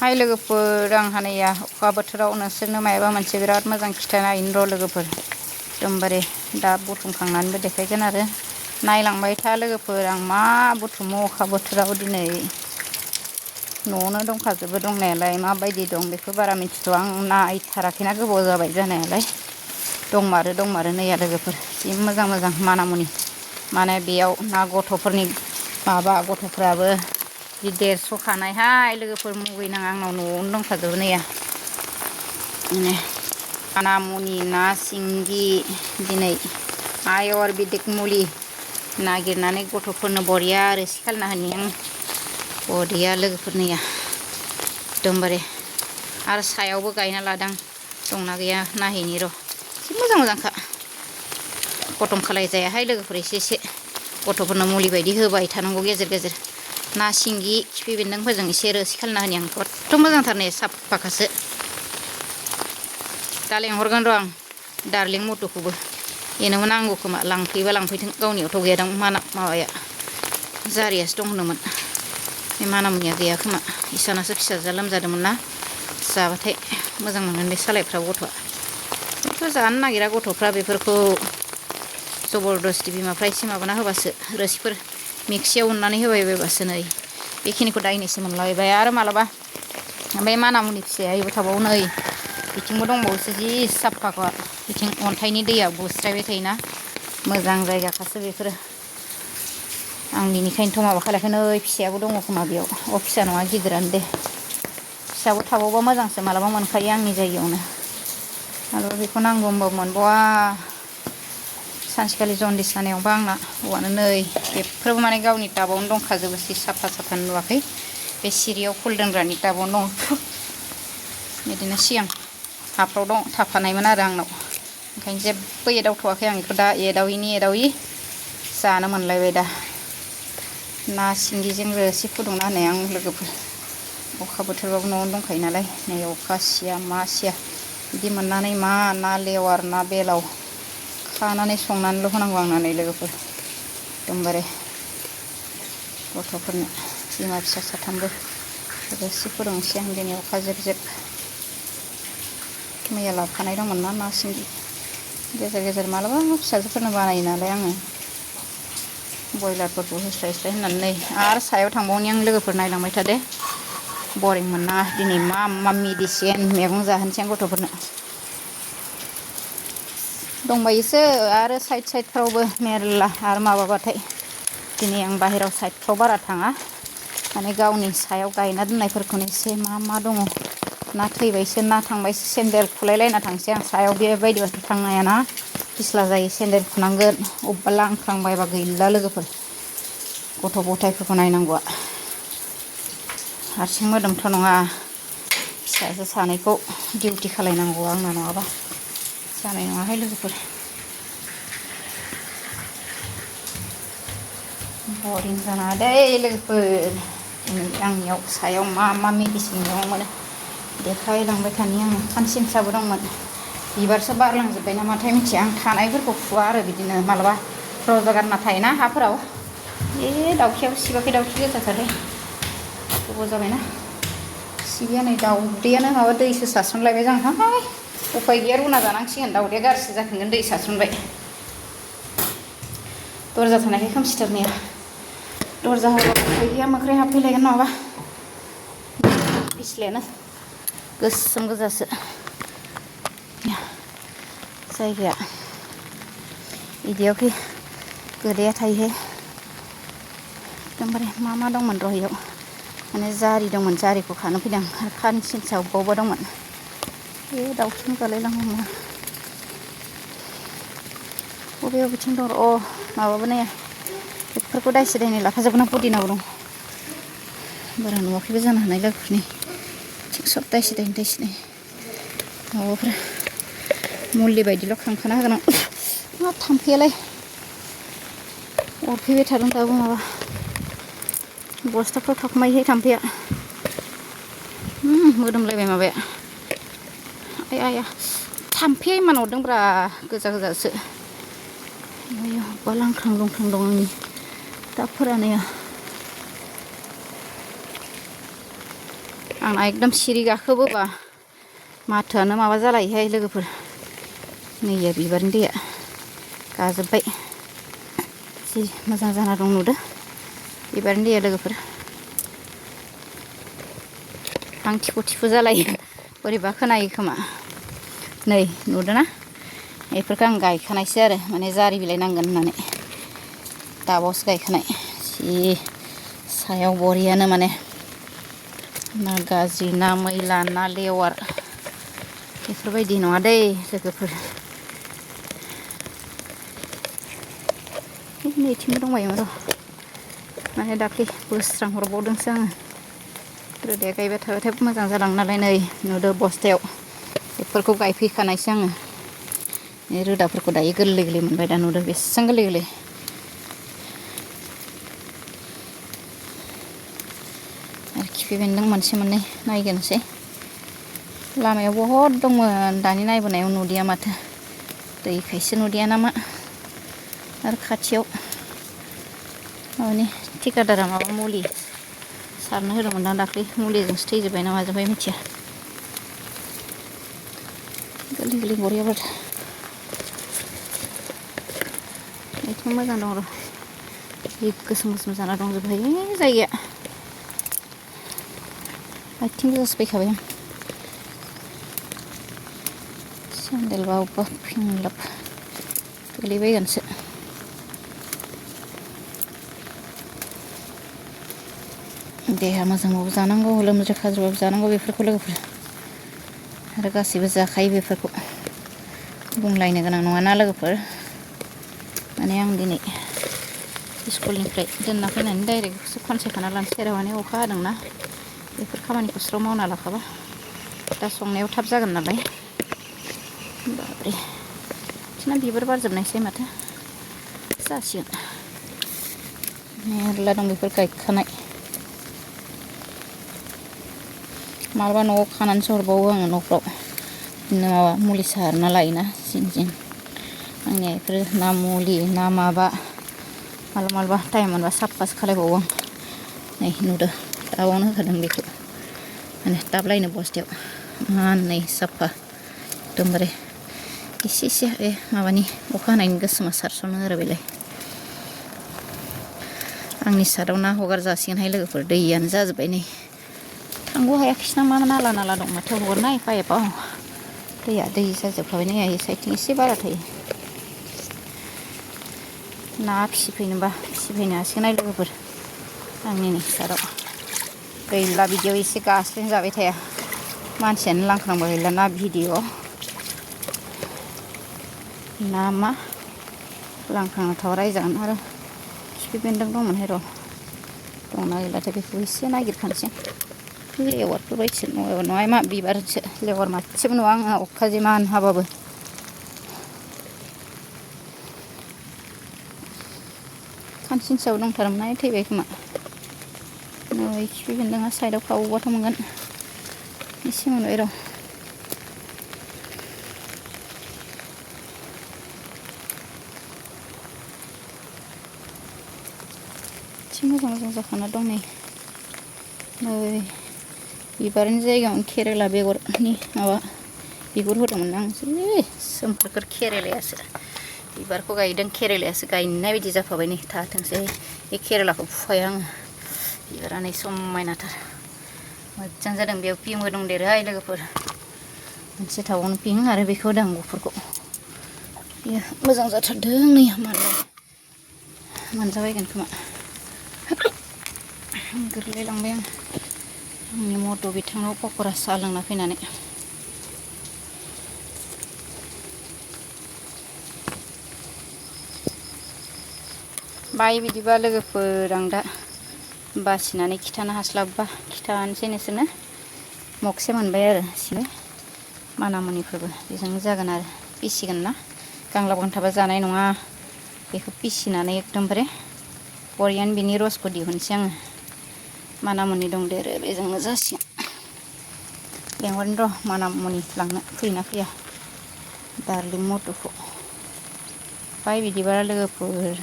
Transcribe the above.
हाय लोगोफोर आं हानाया अखा बोथोराव नोंसोरनो मायबा मोनसे बिराद मोजां खिथानायनि र' लोगोफोर एकदमबारे दा बुथुमखांनानैबो देखायगोन आरो नायलांबाय था लोगोफोर आं मा बुथुमो अखा बोथोराव दिनै न'आवनो दंखाजोबो दंनायालाय माबायदि दं बेखौ बारा मिथिथ'आ आं नायथाराखैना गोबाव जाबाय जानायालाय दंमारो नैया लोगोफोर जि मोजां मोजां मानामुनि माने बेयाव ना गथ'फोरनि माबा गथ'फ्राबो जि देरस'खानायहाय लोगोफोर मुगैनाङा आंनाव न'आवनो दंखाजोबो नैया मानामुनि ना सिंगि दिनै आयुर्वेदिक मुलि नागिरनानै गथ'फोरनो बरिया रोसि खालामना होनि आं बरिया लोगोफोर नैया एकदमबारे आरो सायावबो गायना लादां दंना गैया नायहैनि र' एसे मोजां मोजांखा गथम खालाय जायाहाय लोगोफोर एसे गथ'फोरनो मुलि बायदि होबाय थानांगौ गेजेर गेजेर ना सिंगि खिफि बेन्दोंफोरजों एसे रोसि खालामना होनि आं खथ्थ' मोजांथार नै साफाखासो दा लेंहरगोन र' आं डार्लिं मटुखौबो बेनोबो नांगौ खोमा लांफैबा लांफैथों गावनियावथ' गैयादां माबाया जारियासो दं होनोमोन बे मानामुनिया गैया खोमा इसानासो फिसाजोआ लोमजादोंमोन ना जाबाथाय मोजां मोनगोन बे सालायफ्राव गथ'आ बेथ' जानो नागिरा गथ'फ्रा बेफोरखौ जबरदस्ति बिमाफ्रा एसे माबाना होबासो रोसिफोर मिक्सियाव उननानै होबाय बायबासो नै बेखिनिखौ दायनैसो मोनलाबाय आरो मालाबा ओमफ्राय मानामुनि फिसायाबो थाबावो नै बिथिंबो दंबावोसो जि साफाखा बिथिं अन्थाइनि दैया बुस्रायबाय थायोना मोजां जायगाखासो बेफोरो आं बिनिखायनोथ' माबा खालायाखै नै फिसायाबो दङ खोमा बेयाव फिसा नङा गिदिरानो दे फिसाबो थाबावबा मोजांसो मालाबा मोनखायो आंनि जायगायावनो मालाबा बेखौ नांगौ होनबाबो मोनबावा सानसेखालि जनदिस जानायावबा आंना हौवानो नै बेफोरबो माने गावनि टाबावनो दंखाजोबो सि साफा नुवाखै बे सिरियाव फुल दोनग्रानि टाबावनो दं बिदिनो सिगां हाफ्राव दं थाफानायमोन आरो आंनाव ओंखायनो जेबो एदावथ'वाखै आं बेखौ दा एदावि जानो मोनलायबाय दा ना सिंगिजों रोसि फुदुंना होनाय आं लोगोफोर अखा बोथोरबाबो न'आवनो दंखायो नालाय नै अखा सिया मा सिया बिदि मोननानै मा ना लेवार ना बेलाव खानानै संनानैल' होनांगौ आंना नै लोगोफोर एकदमबारे गथ'फोरनो बिमा फिसा साथामबो रोसि फुदुंसै आं दिनै अखा जेब मैया लाबोखानाय दंमोन ना सिंगि गेजेर मालाबा फिसाजोफोरनो बानायो नालाय आङो बयलारफोरखौ होस्लाय होननानै नै आरो सायाव थांबावनि आं लोगोफोर नायलांबाय था दे बरिं मोननाङा दिनै मा मेडिसिन मैगं जाहोनोसै आं गथ'फोरनो दंबायोसो आरो साइडफ्रावबो मेरला आरो माबाबाथाय दिनै आं बाहेराव साइडफ्राव बारा थाङा माने गावनि सायाव गायना दोननायफोरखौनो एसे मा दङ ना थैबायसो ना थांबायसो सेन्देल खुलायलायना थांसै आं सायाव बेबायदिबाथ' थांनो हायाना फिस्ला जायो सेन्देल खुनांगोन अबेबा लांख्रांबायबा गैला लोगोफोर गथ' गथायफोरखौ नायनांगौआ हारसिं मोदोमथ' नङा फिसाजो सानैखौ डिउटि खालायनांगौ आंना नङाबा जानाय नङाहाय लोगोफोर बरिं जाना दे लोगोफोर आंनियाव सायाव मा मेडिसिन दङ मोनो देखायलांबाय थानि आङो खानसिनसाबो दंमोन बिबारसो बारलांजोब्बाय नामाथाय मिथिया आं थानायफोरखौ फुवा आरो बिदिनो मालाबा रजा गारना थायोना हाफोराव दाउखियाबो सिबाखै दाउखि गोजाथारहाय गोबाव जाबायना सिबिया नै दाउदैयानो माबा दैसो सारसनलायबाय जोंहाय उफाय गैया रुना जानांसिगोन दाउदैया गाज्रिसो जाफिनगोन दै सारसनबाय दरजा थानायखाय खोमसिथारनिया दरजा होबा उफाय गैया मोख्राय हाबफैलायगोन नङाबा फिस्लायानो गोसोम गोजासो जायगाया बिदियावखि गोदैया थायोहाय एकदमबारे मा दंमोन र' इयाव माने जारि दंमोन जारिखौ खानो फैदों आरो खानसिनसा अबेबा दंमोन बे दाउखिनि गालायलांगौमोन बबेयाव बिथिं दं माबाबो नाया बेफोरखौ दायसे दायनै लाखाजोबगोन आं पुदिनाबो दं बारा नुवाखैबो जानो हानाय लोगोफोरनि थिग सब दायसे दायनै माबाफ्रा मुलि बायदिल' खांखाना होगोन आं मा थाम्फैयालाय अरफैबाय थादों दाबो माबा बस्थाफ्राव थाखुमायोहाय थाम्फैया मोदोमलायबाय माबाया आया थाम्फैया इमान अरदोंब्रा गोजासो अबेबा लांख्रां दं आंनि दाबफोरा नैया आंना एकदम सिरि गाखोबोबा माथोआनो माबा जालायोहाय लोगोफोर। नैया बिबारनि दैया गाजोब्बाय। जि मोजां जाना दं नुदो बिबारनि दैया लोगोफोर। आं थिफु थिफु जालायो बोरैबा खोनायो खोमा। नै नुदोना बेफोरखौ आं गायखानायसो आरो माने जारि बिलाइ नांगोन होननानै दाबावसो गायखानाय। जि सायाव बरियानो माने ना गाज्रि ना मैला ना लेवार बेफोरबायदि नङा दै लोगोफोर। नैथिंबो दंबायोमोन र' माने दाख्लै बोस्रांहरबावदोंसो आङो। रोदाया गायबाय थाबाथाय मोजां जालाङो नालाय। नै नुदो बस्थायाव बेफोरखौ गायफैखानायसो आङो। बे रोदाफोरखौ दायो गोरलै गोरलै मोनबाय दा नुदो बेसेबां गोरलै गोरलै। आरो खिफि बेन्दों मोनसे मोननै नायगोनसै। लामायाव बहुद दंमोन दानि नायबोनायाव नुदिया माथो। दैखायसो नुदिया नामा। आरो खाथियाव माबानि थिकादारा माबा मुलि सारनो होदोंमोन दां दाख्लै। मुलिजोंसो थैजोब्बाय ना माजोब्बाय मिथिया। गोरलै गोरलै बरिया बारदों। बेथिं मोजां दं र'। जि गोसोम गोसोम जाना दंजोबोहाय जायगाया। आथिं गोजासो फैखाबाय आं। सेन्देलबा अबेबा फिनलाब गोलैबायगोनसो। देहा मोजांबाबो जानांगौ लोमज्रो खाज्रोबाबो जानांगौ बेफोरखौ लोगोफोर। आरो गासैबो जाखायो बेफोरखौ बुंलायनो गोनां नङाना लोगोफोर। माने आं दिनै स्कुलनिफ्राय दोनना फैनानै डाइरेक्टसो खनसायखाना लानोसै आरो माने अखा हादोंना। बेफोर खामानिखौ स्र' मावना लाखाबा दा संनायाव थाब जागोन नालाय। बाब्रे बिदिनो बिबार बारजोबनायसै माथो जासिगोन। मेरला दं बेफोर गायखानाय। मालाबा न'आव खानानैसो हरबावो आङो न'फ्राव। बिदिनो माबा मुलि सारना लायोना जिं जिं। आंनिया बेफोरो ना मुलि ना माबा मालाबा मालाबा टाइम मोनबा साफासो खालायबावो आं। नै नुदो दाबावनो होखादों बेखौ माने दाबलायनो बस्थायाव नै साफा एकदमबारे एसे एसे बे माबानि अखा हानायनि गोसोमा सारसनो आरो बेलाय। आंनि सादाव ना हगार जासिगोनहाय लोगोफोर। दैयानो जाजोब्बाय नै थांगौ हायाखिसै नामा नाला नाला दं माथो हगारनाय पाइपआव। दैया दै जाजोबखाबाय नै आइ साइडथिं एसे बारा थायो। ना फिसिफैनोबा फिसिफैनो हासिगोन आरो लोगोफोर आंनि नै सादाव। गैला बिदियाव एसे गास्लिम जाबाय थाया। मानसियानो लांख्रांबा गैला ना भिडिअ ना मा लांख्रांना थाबा रायजागोन। आरो खिफि बेन्दों दंमोनहाय र' दंना गैलाथाय बेखौ एसे नागिरखानोसै आं। लेवारफोर बायदिसो नङा मा बिबारसो लेवार मासेबो नुवा आङो अखा जिमान हाबाबो। खानसिनसाबो दंथारोमोन थैबाय खोमा। नै खिफि बेन्दोंआ साइडआव खावबाथ' मोनगोन। एसे मोनबाय र'। एसे मोजां मोजां जाखाना दं नै। बिबारनि जायगायावनो केरेला बेगरनि माबा बिगुर होदोंमोन आं। जि सोमखोर केरेलायासो बिबारखौ गायदों केरेलायासो गायनाय बायदि जाफाबाय नै थाथोंसै। बे केरेलाखौ फुफाया आङो। बिबारा नै समायनाथार मोजां जादों। बेयाव पिंबो दंदेरोहाय लोगोफोर। मोनसे थाबावनो पिंक आरो बेखौ होदों आं गुफुरखौ। बेयो मोजां जाथारदों नै मोनजाबायगोन खोमा। गोरलैलांबाय आं आंनि मद' बिथांनाव पक'रा साहा लोंना फैनानै। बाय बिदिबा लोगोफोर आं दा बासिनानै खिथानो हास्लाबबा खिथानोसै नोंसोरनो। मगसे मोनबाय आरो एसे मानामुनिफोरबो बेजोंनो जागोन आरो फिसिगोन ना गांलाब गांथाबा जानाय नङा। बेखौ फिसिनानै एकदमबारे बरियानो बिनि रसखौ दिहुनसै आङो। मानामुनि दंदेरो बेजोंनो जासिगोन। लेंहरनि र' मानामुनि लांनो फैयोना फैया दार्लिं मट'खौ। बाय बिदिबा लोगोफोर।